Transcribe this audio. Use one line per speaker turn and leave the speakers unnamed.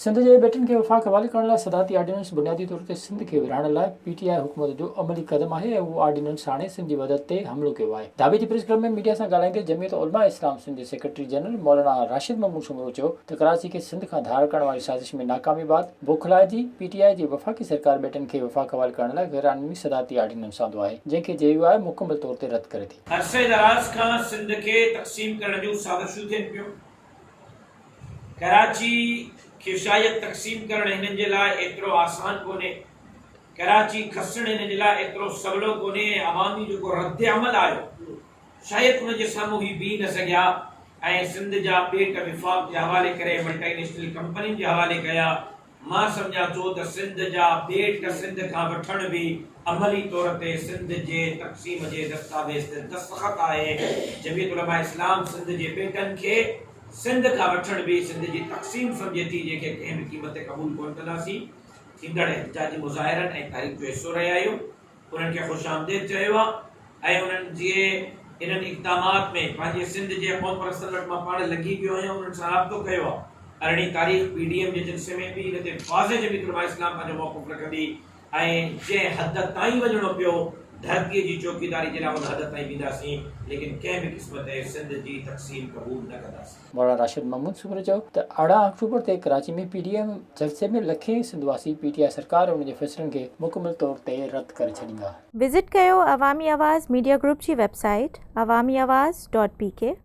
سنڌ جي ٻيٽن کي وفاق حوالي ڪرڻ لاء صدارتي آرڊيننس بنيادي طور تي سنڌ کي ورهائڻ لاء پي ٽي آء حڪومت جو عملي قدم آهي ۽ اهو آرڊيننس آڻي سنڌ جي وحدت تي حملو ڪيو آهي. ڌاٻيجي پريس ڪلب ۾ ميڊيا سان ڳالهائيندي جمعيت علماء اسلام سنڌ جي سيڪريٽري جنرل مولانا راشد محمود سومرو چيو ته ڪراچي کي سنڌ کان ڌار ڪرڻ واري سازش ۾ ناڪامي بعد بوکلائجي پي ٽي آء جي وفاقي سرڪار ٻيٽن کي وفاق حوالي ڪرڻ لاء غيرقانوني صدارتي آرڊيننس آندو آهي جنهن کي جي يو آء مڪمل طور تي رد ڪري ٿي.
عرصي دراز کان سنڌ کي تقسيم ڪرڻ جون سازشون ٿين پيون. ڪراچي کي شايد تقسيم ڪرڻ هنن جي لاء ايترو آسان ڪونهي، ڪراچي کسڻ هنن جي لاء ايترو سولو ڪونهي ۽ عوامي جيڪو رد عمل آيو شايد ان جي سامهون هي بيهي نه سگهيا ۽ سنڌ جا ٻيٽ وفاق جي حوالي ڪري ملٽائي نيشنل ڪمپنين جي حوالي ڪيا. مان سمجهان ٿو ته سنڌ جا ٻيٽ سنڌ کان وٺڻ به عملي طور تي سنڌ جي تقسيم جي دستاويز تي دستخط آهي. جمعيت علماء اسلام سنڌ جي ٻيٽن کي سنڌ کان وٺڻ به سنڌ جي تقسيم سمجهي ٿي جنهن کي ڪنهن به قيمت تي قبول ڪونه ڪنداسين. ٿيندڙ احتجاجي مظاهرن ۽ تحريڪ جو حصو رهيا آهيون. انهن کي خوش آمديد چيو آهي ۽ انهن جي انهن اقدامات ۾ پنهنجي سنڌ جي قوم پرستن وٽ مان پاڻ لڳي پيو آهيان انهن سان رابطو ڪيو آهي ارڙهين تاريخ پي ڊي ايم جي جلسي ۾ به ان تي واضح جمعيت علماء اسلام پنهنجو موقف رکندي ۽ جنهن حد تائين وڃڻو پيو ڌرتي جي چوڪيداري جي لاء ان حد تائين وينداسين ليڪن ڪنهن به قسم تي سنڌ جي تقسيم قبول نه ڪنداسين.
مولانا راشد محمود سومرو چيو ته 18 آڪٽوبر تي ڪراچي ۾ پي ڊي ايم جلسي ۾ لکين سنڌ واسي پي ٽي آء سرڪار ۽ ان جي فيصلن کي مڪمل طور تي رد ڪري ڇڏيندا.
وزٽ ڪيو عوامي آواز ميڊيا گروپ جي website Awami Awaz dot P K.